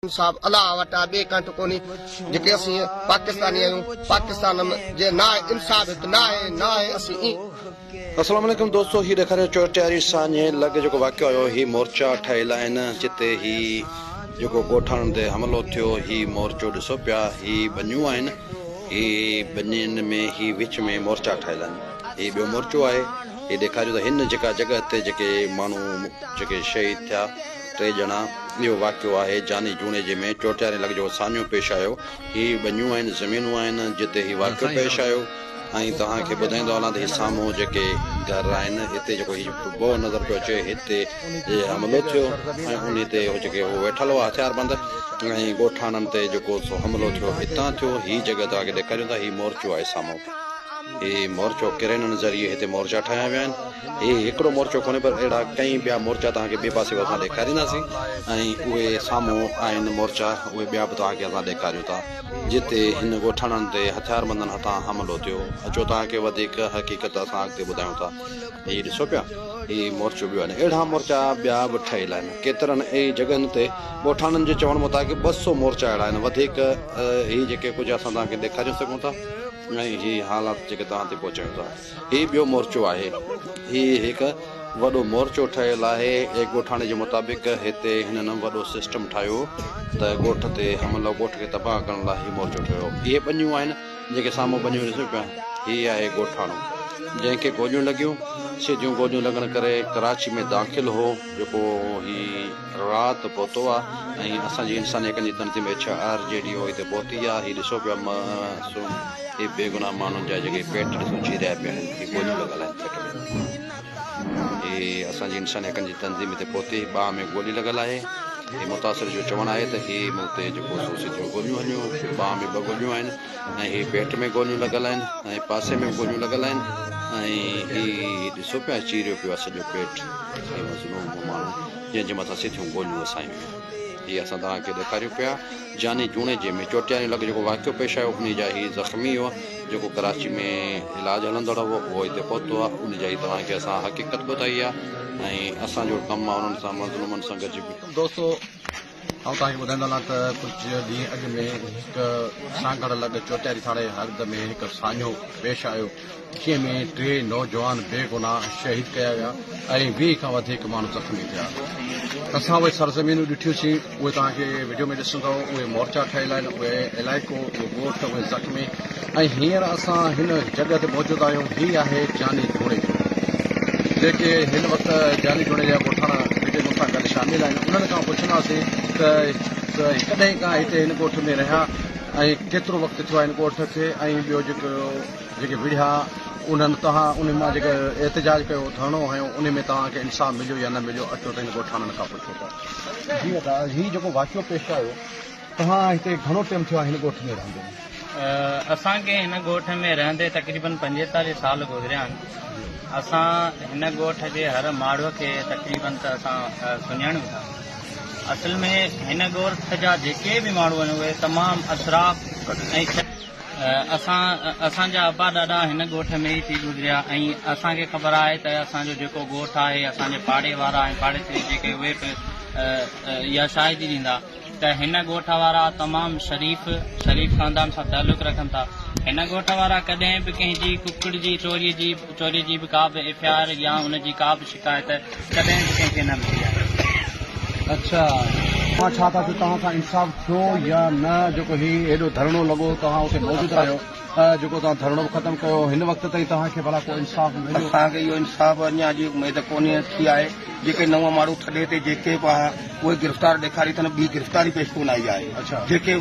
انصاف الله وٽ آ ٻي ڪنهن وٽ ڪونهي جيڪي اسين پاڪستاني آهيون پاڪستان م جي ناهي انصاف هت ناهي ناهي اسين اين. السلام عليڪم دوستو هي ڏيکاريو چوٽياري ساڃهي لڳ جيڪو واقعو آيو هي مورچا ٺهيل آهن جتي هي جيڪو ڳوٺاڻن تي حملو ٿيو هي مورچو ڏسو پيا هي ٻنيون آهن هي ٻنين ۾ هي وچ ۾ مورچا ٺهيل آهن هي ٻيو مورچو آهي هي ڏيکاريو ته هن جيڪا جڳهه تي جيڪي ماڻهو جيڪي شهيد ٿيا ٽي ڄڻا، اهو واقعو آهي جاني جوڻيجي ۾ چوٽيارين لڳ جو سانحو پيش آيو. هي ٻنيون آهن، زمينون آهن، جتي هي واقعو پيش آيو ۽ توهان کي ٻڌائيندو هلان ته هي سامهون جيڪي گهر آهن هتي جيڪو هي بوء نظر پيو اچي هتي حملو ٿيو ۽ انهي تي هو جيڪي هو ويٺل هئا هٿياربند ۽ ڳوٺاڻن تي جيڪو سو حملو ٿيو هتان ٿيو. هي جڳهه توهان کي ڏيکاريون ٿا هي مورچو آهي سامهون هي مورچو ڪرينن ذريعي هتي مورچا ٺاهيا ويا آهن. هي هڪڙو مورچو ڪونهي پر اهڙا ڪئين ٻيا مورچا توهان کي ٻئي پاسي به اسان ڏيکارينداسين ۽ اهي سامهون آهن مورچا اهي ٻيا به توهان کي اسان ڏيکاريون ٿا جتي هن ڳوٺاڻن تي هٿياربندن هٿان حملو ٿيو اچو توهان کي وڌيڪ حقيقت اسان اڳتي ٻڌايون ٿا هي ڏسو پيا هي مورچو ٻيو آهن اهڙا مورچا ٻيا به ٺهيل آهن ڪيترن ئي جڳهن تي ڳوٺاڻن جي چوڻ مطابق 200 مورچا اهڙا آهن وڌيڪ هي جيڪي ڪجهه اسان توهان کي ڏيکاري سگهون ٿا ۽ هي حالات جيڪي توهان تي پهچايون ٿا. هي ٻيو مورچو آهي. هي هڪ وڏو مورچو ٺهيل آهي. ڳوٺاڻي جي مطابق هتي هنن وڏو سسٽم ٺاهيو ته ڳوٺ تي حملو ڳوٺ کي تباهه ڪرڻ لاء هي مورچو ٺهيو. اهي ٻنيون آهن جيڪي سامهون ٻنيون ڏسو پيا. هي آهي ڳوٺاڻو جنهن کي گوليون لڳيون. سڌيون گوليون لڳڻ ڪري ڪراچي ۾ داخل هو جيڪو هي رات پهتو آ ۽ اسان جي انساني حقن جي تنظيم H R G D O هتي پهتي آ. هي ڏسو پيا معصوم هي بيگناهه ماڻهن جا جيڪي پيٽ ڏسو چيريا پيا آهن هي گوليون لڳل آهن پيٽ ۾. هي اسان جي انساني حقن جي تنظيم هتي پهتي ٻانهن ۾ گولي لڳل آهي. هي متاثر جو چوڻ آهي ته هي مون تي جيڪو سو سڌيون گوليون هنيون ٻانهن ۾ ٻه گوليون آهن ۽ هي پيٽ ۾ گوليون لڳل آهن ۽ پاسي ۾ به گوليون لڳل آهن ۽ هي ڏسو پيا چيريو پيو آهي سڄو پيٽ. هي مظلوم ماڻهو جنهن جي مٿان سڌيون گوليون وسايون ويون. هي اسان توهان کي ڏيکاريون پيا جاني جوڻيجي ۾ چوٽيارين لڳ جيڪو واقعو پيش آيو انهي جا هي زخمي هو جيڪو ڪراچي ۾ علاج هلندڙ هو اهو هتي پهتو آهي انهي جا هي توهان کي اسان حقيقت ٻڌائي آهي ۽ اسان جو ڪم آهي انهن سان مظلومن سان گڏجي دوستو آئون توهان کي ٻڌائيندو هلان ته ڪجهه ڏينهن اڳ ۾ هڪ سانگهڙ لڳ چوٽياري ٿاڻي حد ۾ هڪ سانحو پيش آيو جنهن ۾ ٽي نوجوان بيگناهه شهيد ڪيا ويا ۽ 20 کان وڌيڪ ماڻهو زخمي ٿيا. اسان اهي سرزمينون ڏٺيون سين، اهي توهان کي وڊيو ۾ ڏسندؤ، اهي مورچا ٺهيل آهن، اهي علائقو، اهو ڳوٺ، اهي زخمي ۽ هينئر اسان هن جڳهه تي موجود آهيون، هي آهي جاني جوڻيجو. جيڪي هن وقت جاني جوڻيجي جا ڳوٺاڻا هتي مون سان گڏ شامل آهن، انهن کان پڇنداسين ته ڪڏهن کان هتي هن ڳوٺ ۾ رهيا ۽ ڪيترو وقت ٿيو آهي هن ڳوٺ کي ۽ ٻيو جيڪو جيڪي وڙهيا انهن توهان انهي مان جيڪو احتجاج ڪيو ڌرڻو هنيو انهي ۾ توهان کي انصاف مليو يا نه مليو اچو ته هن ڳوٺاڻن کان پڇو ته. جي ادا هي جيڪو واقعو پيش آيو توهان هتي گهڻو ٽيم ٿيو آهي هن ڳوٺ ۾ رهندي؟ اسان کي هن ڳوٺ ۾ رهندي تقريبن 45 سال گذريا آهن اسان هن ڳوٺ جي هر ماڻهو کي تقريبن ته اسان سڃاڻيون ٿا اصل ۾ هن ڳوٺ جا جيڪي به ماڻهو آهن اهي تمام اشراف ۽ اسان اسان جا ابا ڏاڏا هن ڳوٺ ۾ ئي ٿي گذريا ۽ اسان کي خبر آهي ته اسان جو جيڪو ڳوٺ آهي اسان جي پاڙي وارا ۽ پاڙيسري جيڪي اهي به اها شاهدي ڏيندا ته هن ڳوٺ وارا تمام شريف شريف خاندان سان تعلق رکن ٿا هن ڳوٺ وارا ڪڏهن به ڪنهن جي ڪڪڙ جي چوري جي چوري جي به ڪا به ايف I R يا ان جي ڪا به شڪايت ڪڏهن به ڪنهن کي نه ملي آهي. اڇا توهان ڇا ٿا چئو توهان سان انصاف ٿيو يا نه جيڪو هي ايڏو ڌرڻو لڳو توهان اتي موجود رهيو جيڪو توهان ڌرڻو به ختم ڪيو هن وقت تائين توهان کي ڀلا ڪو انصاف مليو. اسان کي اهو انصاف اڃا جي اميد ڪونهي ٿي آهي جيڪي نو ماڻهو ٿڏي تي جيڪي به آهي اهي گرفتار ڏيکاري اٿن ٻي گرفتاري پيش ڪونه آئي آهي جيڪي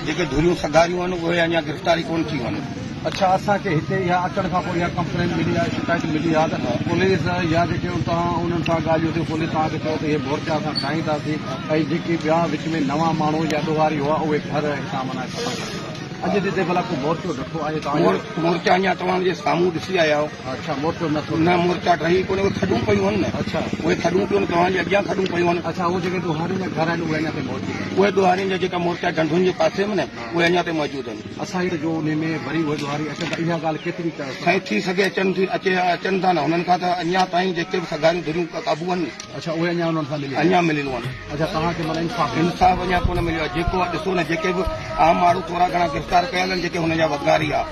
جيڪي ڌريون سگهاريون آهن اهي اڃا گرفتاري ڪونه ٿيون آهن. اڇا اسان کي هتي اها اچڻ کان پوء اها ڪمپلين ملي آهي شڪايت ملي آهي ته پوليس يا جيڪي اتان انهن سان ڳالهيون ٿيون پوليس توهان کي چيو ته اهي مورچا اسان ٺاهينداسين ۽ جيڪي ٻيا وچ ۾ نوان ماڻهو يا ڏوهاري هئا اهي گهر هتان معنيٰ ختم ڪري ڇڏيا. اڄ ڏتي ڀلا ڪو مورچو ڊٺو آهي توهان جو؟ مورچا اڃا توهان جي سامهون ڏسي آيا آهيو. اڇا مورچو نه ٿو. نه مورچا ڊهي ڪونهي اهي کڏون پيون آهن نه. اڇا. اهي کڏون پيون آهن توهان جي اڳيان کڏون پيون آهن. اڇا اهي جيڪي ڏوهارين جا گهر آهن اهي اڃا تائين موجود آهن. اهي ڏوهارين جا جيڪا مورچا ڍنڍن جي پاسي ۾ نه اهي اڃا تائين موجود آهن. اسان هي جو انهي ۾ وري اهي ڏوهاري اچن ٿا اها ڳالهه ڪيتري ته. سائين ٿي سگهي اچن ٿي اچي اچن ٿا نه هنن کان ته اڃا تائين جيڪي به سگهاريون ڌريون قابو آهن نه. اڇا اهي اڃا انهن سان مليل اڃا مليل آهن. اڇا توهان کي معنيٰ انصاف نه انصاف اڃا ڪونه مليو آهي جيڪو آهي ڏسو نه جيڪي به عام ماڻهو ٿورا گهڻا گرفتار ڪيل آهن جيڪي هن جا وڳاري آ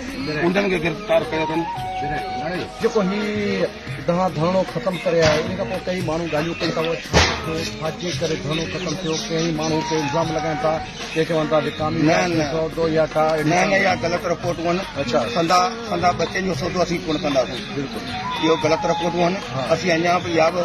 انهن کي گرفتار ڪيو اٿن. جيڪو هي دانهن ڌرڻو ختم ڪري آيو ان کان پوء ڪئي ماڻهو ڳالهيون ڪن ٿا اهو ڇا ٿيو ڇا جي ڪري ڌرڻو ختم ٿيو ڪئي ماڻهو ڪي الزام لڳائن ٿا ڪي چون ٿا وڪامي نه نه سودو يا ڪا اهڙي نه نه اها غلط رپورٽون آهن اڇا سندا سندا ٻچن جو سودو اسين ڪونه ڪنداسون بلڪل اهو غلط رپورٽون آهن اسين اڃا به اها به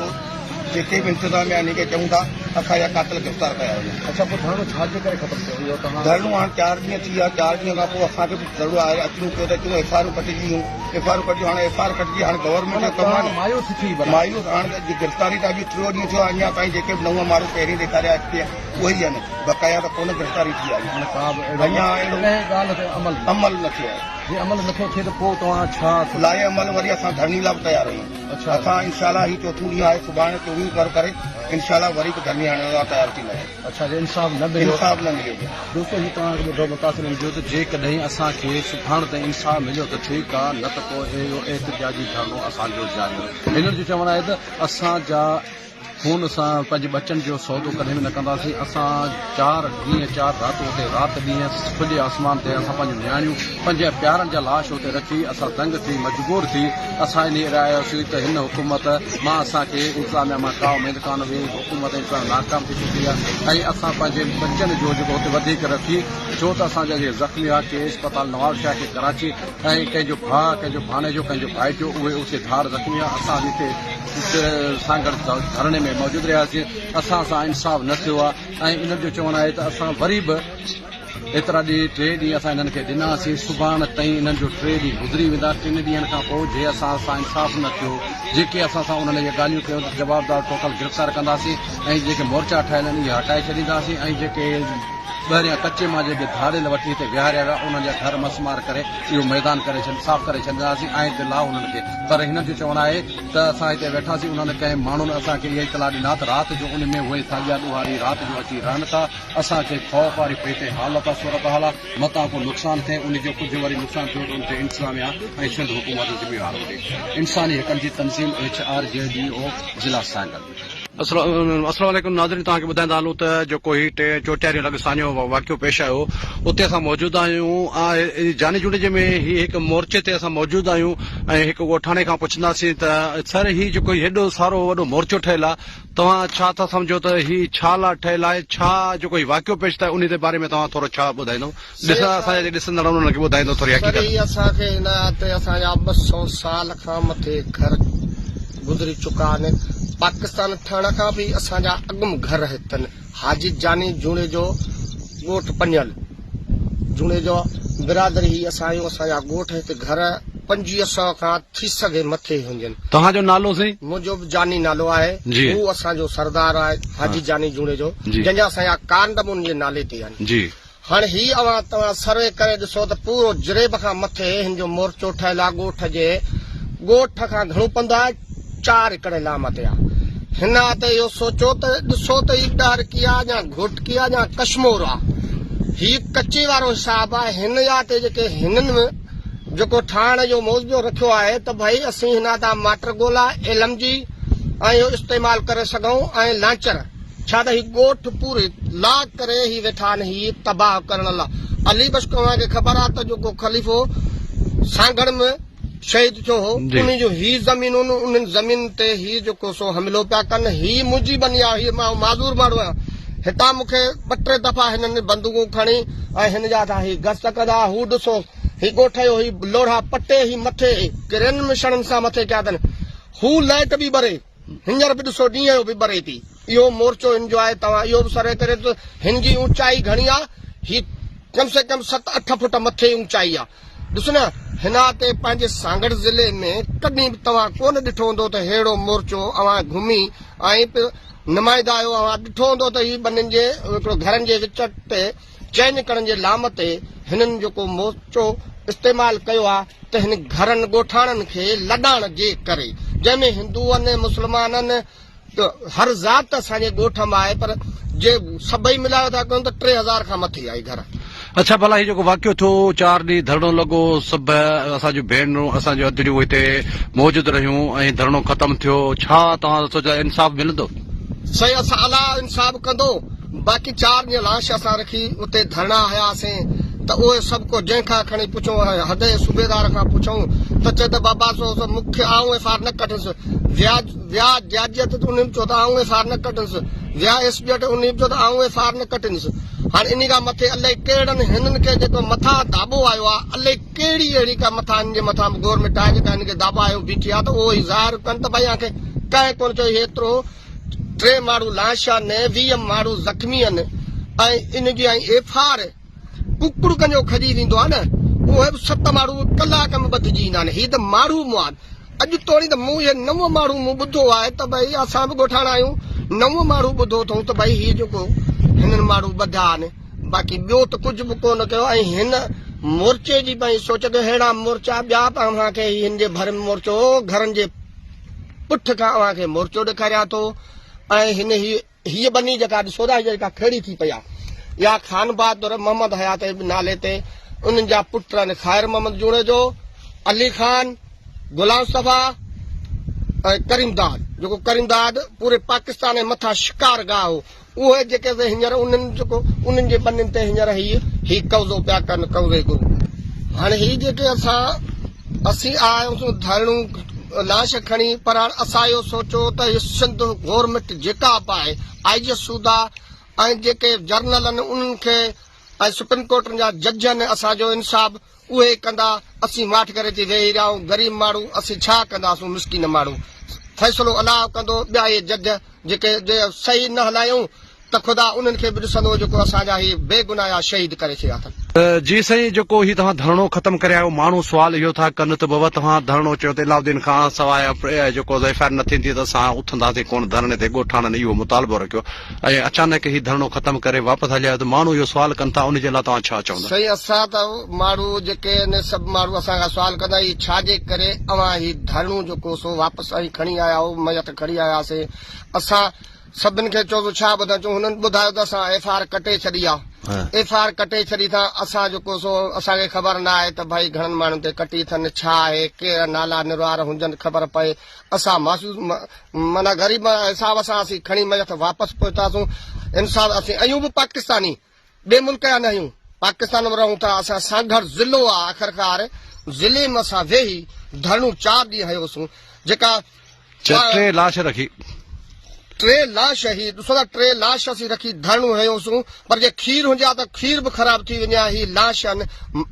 جيڪي به انتظاميا انهي کي چئون ٿا اسان جا قاتل گرفتار ڪيا وڃن. اڇا پوء ڌرڻو ڇا جي ڪري ختم ٿيو اهو توهان. ڌرڻو هاڻ چار ڏينهن ٿي ويا چار ڏينهن کان پوء اسان کي به ضرور آهي اچڻو پيو ته اچون ايف آرون ڪٽجي ويون ايف آرون ڪٽجي هاڻ ايف آر ڪٽجي هاڻ گورنمينٽ جو ڪم آهي نه مايوس ٿي ڀلا. مايوس هاڻ گرفتاري ته اڄ ٽيون ڏينهن ٿيو آهي اڃا تائين جيڪي به نو ماڻهو پهرين ڏيکاريا ايس پي اهي ئي آهن بقايا ته ڪونه گرفتاري ٿي آهي معنيٰ ڪا به اهڙو اڃا اهڙو ڪنهن ڳالهه تي عمل نه عمل نه ٿيو آهي. جي عمل نٿو ٿئي ته پوء توهان ڇا. لائحه عمل وري اسان ڌرڻي لاء به تيار آهيون. اسان انشاء الله هي چوٿون ڏينهن آهي سڀاڻي چوويهون ڪر ڪري انشاء الله وري به ڌرڻي هڻڻ لاء تيار ٿينداسين. اڇا جي انصاف نه مليو. انصاف نه مليو ته. دوستو هي توهان کي ٻڌو متاثرين جو ته جيڪڏهن اسان کي سڀاڻ تائين انصاف مليو ته ٺيڪ آ نه ته پوء اهو احتجاجي ڌرڻو اسان جو جاري رهندو. هنن جو چوڻ آهي ته اسان جا خون سان پنهنجي ٻچن جو سودو ڪڏهن به نه ڪنداسين، اسان چار ڏينهن چار راتون اتي رات ڏينهن کلي آسمان تي اسان پنهنجون نياڻيون پنهنجي پيارن جا لاش اتي رکي اسان دنگ ٿي مجبور ٿي اسان انهي راء آياسين ته هن حڪومت مان اسان کي انتظاميا مان ڪا اميد ڪانه هئي حڪومت انتظاميا ناڪام ٿي چڪي آهي ۽ اسان پنهنجي ٻچن جو جيڪو اتي وڌيڪ رکي ڇو ته اسان جا جيڪي زخمي هئا ڪي اسپتال نوابشاهه ڪي ڪراچي ۽ ڪنهن جو ڀاء ڪنهن جو ڀاڻيجو ڪنهن جو ڀائٽيو اهي اتي ڌار زخمي هئا اسان هتي سانگهڙ ڌرڻي ۾ موجود رهياسين اسان سان انصاف نه ٿيو آهي ۽ انهن جو چوڻ آهي ته اسان وري به ايترا ڏينهن ٽي ڏينهن اسان انهن کي ڏناسين سڀاڻ تائين انهن جو ٽي ڏينهن گذري ويندا ٽن ڏينهن کان پوء جي اسان سان انصاف نه ٿيو جيڪي اسان سان انهن اهي ڳالهيون ڪيون ته جوابدار ٽوٽل گرفتار ڪنداسين ۽ جيڪي مورچا ٺاهيل آهن اهي هٽائي ڇڏينداسين ۽ جيڪي ٻاهريان ڪچي مان جيڪي ڌاڙيل وٺي هتي ويهاريا ويا انهن جا گهر مسمار ڪري اهو ميدان ڪري ڇڏ صاف ڪري ڇڏينداسين ۽ دلاء انهن کي پر هنن جو چوڻ آهي ته اسان هتي ويٺاسين انهن ڪنهن ماڻهن اسان کي اها اطلاع ڏنا ته رات جو ان ۾ اهي ساڳيا ڏوهاري رات جو اچي رهن ٿا اسان کي خوف واري پئي تي حالت آ صورتحال آ متان ڪو نقصان ٿئي ان جو ڪجهه وري نقصان ٿيو ته ان تي انتظاميا ۽ سنڌ حڪومت ذميوار هوندي انساني حقن جي تنظيم ايڇ آر جي ڊي او ضلع سانگهڙ. السلام عليڪم ناظرين توهان کي ٻڌائيندا هلون ته جيڪو هي ٽي چوٽياريون لڳ سانحو واقعو پيش آيو اتي اسان موجود آهيون جاني جوڻيجي ۾ هي هڪ مورچي تي اسان موجود آهيون ۽ هڪ ڳوٺاڻي کان پڇنداسين ته سر هي جيڪو هيڏو سارو وڏو مورچو ٺهيل آهي توهان ڇا ٿا سمجهو ته هي ڇا لاء ٺهيل آهي ڇا جيڪو هي واقعو پيش ٿيو انهي جي باري ۾ توهان ٿورو ڇا ٻڌائيندو ڏسڻ اسان جا جيڪي ڏسندڙ آهن انهن کي ٻڌائيندو ٿوري سر حقيقت. هي اسان کي هن تي اسان جا 200 سال کان مٿي گهر گذري چڪا آهن پاڪستان ٺهڻ کان به اسان جا اڳم گهر هتن حاجي جاني جوڻيجو ڳوٺ پنيل جوڻيجو برادري هي اسان آهيون اسان جا ڳوٺ هتي گهر 2500 کان ٿي سگهي مٿي هجن. توهان جو نالو سائين؟ منهنجو به جاني نالو آهي جي. هو اسان جو سردار آهي حاجي جاني جوڻيجو جي. جنهن جا اسان جا ڪانڊ به ان جي نالي تي آهن. جي. هاڻ هي اوهان توهان سروي ڪري ڏسو ته پورو جريب کان مٿي هن جو مورچو ٺهيل آ ڳوٺ جي ڳوٺ کان گهڻو پنڌ آهي چار ايڪڙ لام تي آ هن آ ته اهو سوچو ته ڏسو ته هي ڏهرڪي آ يا گهوٽڪي آ يا ڪشمور آ هي ڪچي وارو حساب آ هن يا تي جيڪي هنن جيڪو ٺاهڻ جو موضوع رکيو آهي ته ڀئي اسين هن تان ماٽر گولا ايل ايم جي ۽ اهو استعمال ڪري سگهون ۽ لانچر ڇا ته هي ڳوٺ پوري لا ڪري هي ويٺا آهن هي تباهه ڪرڻ لا علي بخش اوهان کي خبر آ ته جيڪو خليفو سانگهڙ ۾ شهيد ٿيو هو انهي جون هي زمينون انهن زمين تي هي جيڪو سو حملو پيا ڪن هي منهنجي ٻني آ هي مان معذور ماڻهو آهيان هتان مون کي ٻه ٽي دفعا هنن بندوقون کڻي ۽ هن جا ٿا هي گس ڪندا هو ڏسو هي ڳوٺ جو هي لوڙها پٽي هي مٿي ڪرين مشڻن سان مٿي ڪيا اٿن هو لائٽ به ٻري هينئر به ڏسو ڏينهن جو به ٻري ٿي. اهو مورچو هن جو آهي. توهان اهو به سروي ڪريو ته هن جي اوچائي گهڻي آهي. هي ڪم سي ڪم ست اٺ فوٽ مٿي اوچائي آهي. ڏس نه هن تي پنهنجي سانگهڙ ضلعي ۾ ڪڏهن به توهان ڪونه ڏٺو هوندو ته ههڙو مورچو اوهان گهمي ۽ به نمائندا آهيو اوهان ڏٺو هوندو ته هي ٻنين جي هڪڙو گهرن جي وچ تي چئن ايڪڙن جي لام تي هنن جيڪو مورچو استعمال ڪيو آ ته هن گهرن ڳوٺاڻن کي لڏائڻ جي ڪري جنهن ۾ هندوئن مسلمانن ته هر ذات اسان جي ڳوٺ مان آهي پر جي سڀئي ملايو ٿا ڪيون ته 3000 کان مٿي آهي گهر. اڇا ڀلا هي جيڪو واقعو ٿيو چار ڏينهن ڌرڻو لڳو سڀ اسان جون ڀينرون اسان جون ادڙيون هتي موجود رهيون ۽ ڌرڻو ختم ٿيو ڇا توهان سوچيو انصاف ملندو؟ سائين اسان الله انصاف ڪندو باقي چار ڏينهن لاش اسان رکي اتي ڌرڻا هنياسين ته اهي سڀ ڪو جنهن کان کڻي پڇون حد جي صوبيدار کان پڇون ته چئي ته بابا سو سو مونکي آئون ايف آر نه ڪڍندس ويا ويا جج ته انهي به چيو ته آئون ايف آر نه ڪڍندس ويا ايس پي وٽ انهي به چيو ته آئون ايف آر نه ڪڍندس هاڻي انهي کان مٿي الائي ڪهڙن هنن کي جيڪو مٿان داٻو آيو آهي الائي ڪهڙي اهڙي ڪا مٿان هن جي مٿان گورنمينٽ آهي جيڪا هن کي داٻايو بيٺي آهي ته اهو ئي ظاهر ڪن ته ڀائي کي ڪنهن ڪونه چيو هيترو ٽي ماڻهو لاش آهن 20 ماڻهو زخمي آهن ۽ ان جي ۽ ايف آر ڪڪڙ ڪنجو کڄي ويندو آهي نه اهي به ست ماڻهو ڪلاڪ ۾ ٻڌجي ايندا آهن هي ته ماڻهو مئا آهن اڄ توڻي ته مون اهي نو ماڻهو مون ٻڌو آهي ته ڀائي اسان به ڳوٺاڻا آهيون نو ماڻهو ٻڌو اٿئون ته ڀائي هي جيڪو هنن ماڻهو ٻڌا آهن باقي ٻيو ته ڪجهه به ڪونه ڪيو ۽ هن مورچي جي پنهنجي سوچ ڪيو ههڙا مورچا ٻيا به اوهان کي هي هن جي ڀر ۾ مورچو گهرن جي پٺ کان اوهان کي مورچو ڏيکاريان ٿو ۽ هن هي هيء ٻني جيڪا ڏسو ٿا جيڪا کهڙي ٿي پئي آهي اها خان بهادر محمد حيات جي نالي تي انهن جا پٽ آهن خير محمد جوڻيجو، علي خان، غلام مصطفيٰ ۽ ڪريم داد جيڪو ڪريم داد پوري پاڪستان جي مٿان شڪار گاهه هو اهي جيڪي سي هينئر انهن جيڪو انهن جي ٻنين تي هينئر هي هي قبضو پيا ڪن قبضي گرو هاڻي هي جيڪي اسان اسين آياسون ڌرڻو لاش کڻي پر هاڻ اسان اهو سوچيو ته هي سنڌ گورنمينٽ جيڪا به آهي آء جي سوڌا ۽ جيڪي جرنل آهن انهن کي ۽ سپريم ڪورٽن جا جج آهن اسان جو انصاف اهي ڪندا اسين ماٺ ڪري اچي ويهي رهيا آهيون غريب ماڻهو اسين ڇا ڪنداسون مسڪين ماڻهو فيصلو الله ڪندو ٻيا اهي جج جيڪي جي صحيح نه هلايون ته خدا انهن کي به ڏسندو جيڪو اسان جا هي بيگناهه شهيد ڪري ڇڏيا اٿن. جي سائين جيڪو هي توهان ڌرڻو ختم ڪري آيو ماڻهو سوال اهو ٿا ڪن ته بابا توهان ڌرڻو چيو ته علاؤالدين کان سواء جيڪو ايف I R نه ٿيندي ته اسان اٿنداسين ڪونه ڌرڻي تي ڳوٺاڻن اهو مطالبو رکيو ۽ اچانڪ هي ڌرڻو ختم ڪري واپس هليا آيو ته ماڻهو اهو سوال ڪن ٿا ان جي لاء توهان ڇا چوندا. سائين اسان ته ماڻهو جيڪي آهن سڀ ماڻهو اسان کان سوال ڪندا هي ڇا جي ڪري اوهان هي ڌرڻو جيڪو سو واپس ۽ کڻي آيا آهيو ميت کڻي آياسين اسان سڀن کي چيو ته ڇا ٻڌايو چون هنن ٻڌايو ته اسان ايف آر ڪٽي ڇڏي آ ايف آر ڪٽي ڇڏي اٿان اسان جيڪو سو اسان کي خبر نه آهي ته ڀائي گهڻن ماڻهن تي ڪٽي اٿن ڇا آهي ڪهڙا نالا نروار هجن خبر پئي اسان محسوس معنيٰ غريب حساب سان اسين کڻي ميت واپس پهتاسون انصاف اسين اهيون به پاڪستاني ٻئي ملڪ جا نه آهيون پاڪستان ۾ رهون ٿا اسان سانگهڙ ضلعو آ آخرڪار ضلعي ۾ اسان ويهي ڌرڻو چار ڏينهن هنيوسون جيڪا ٽي لاش رکي. ٽي لاش هي ڏسو ٿا ٽي لاش اسين رکي ڌرڻو هنيوسون پر جي کير هجي ها ته کير به خراب ٿي وڃي ها هي لاش آهن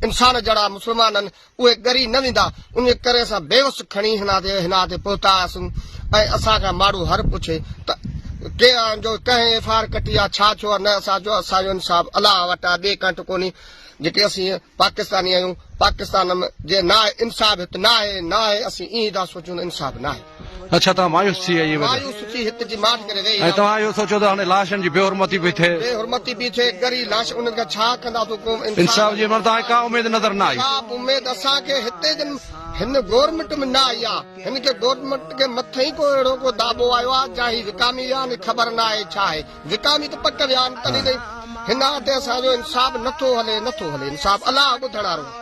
انسان جهڙا مسلمان آهن اهي ڳري نه ويندا انهي ڪري اسان بيوس کڻي هنا تي هنا تي پهتا آياسون ۽ اسان کان ماڙهو هر پڇي ته ڪي جو ڪنهن ايف آر ڪٽي آ ڇا ٿيو آ نه اسان چيو اسان جو انصاف الله وٽ آ ٻئي ڪنهن وٽ ڪونهي جيڪي اسين پاڪستاني آهيون پاڪستان ۾ جي ناهي انصاف هت ناهي ناهي اسين ائين ٿا سوچون ته انصاف ناهي. اڇا توهان مايوس ٿي ويا اهي مايوس ٿي هت جي ماٺ ڪري ويهي ۽ توهان اهو سوچيو ته هاڻي لاشن جي بي حرمتي پئي ٿئي. بي حرمتي پئي ٿئي ڳري لاش انهن کان ڇا ڪنداسون ڪو انصاف جي معنيٰ توهان کي ڪا اميد نظر نه آئي. ڪا به اميد اسان کي هتي جن هن گورنمينٽ ۾ نه آئي آ هن کي گورنمينٽ کي مٿي ئي ڪو اهڙو ڪو داٻو آيو آ جا هي وڪامي ويا آهن خبر نه آهي ڇا آهي. وڪامي ته پڪ ويا آهن تڏهن تائين هن تي اسان جو انصاف نٿو هلي نٿو هلي انصاف الله ٻڌڻ وارو آهي.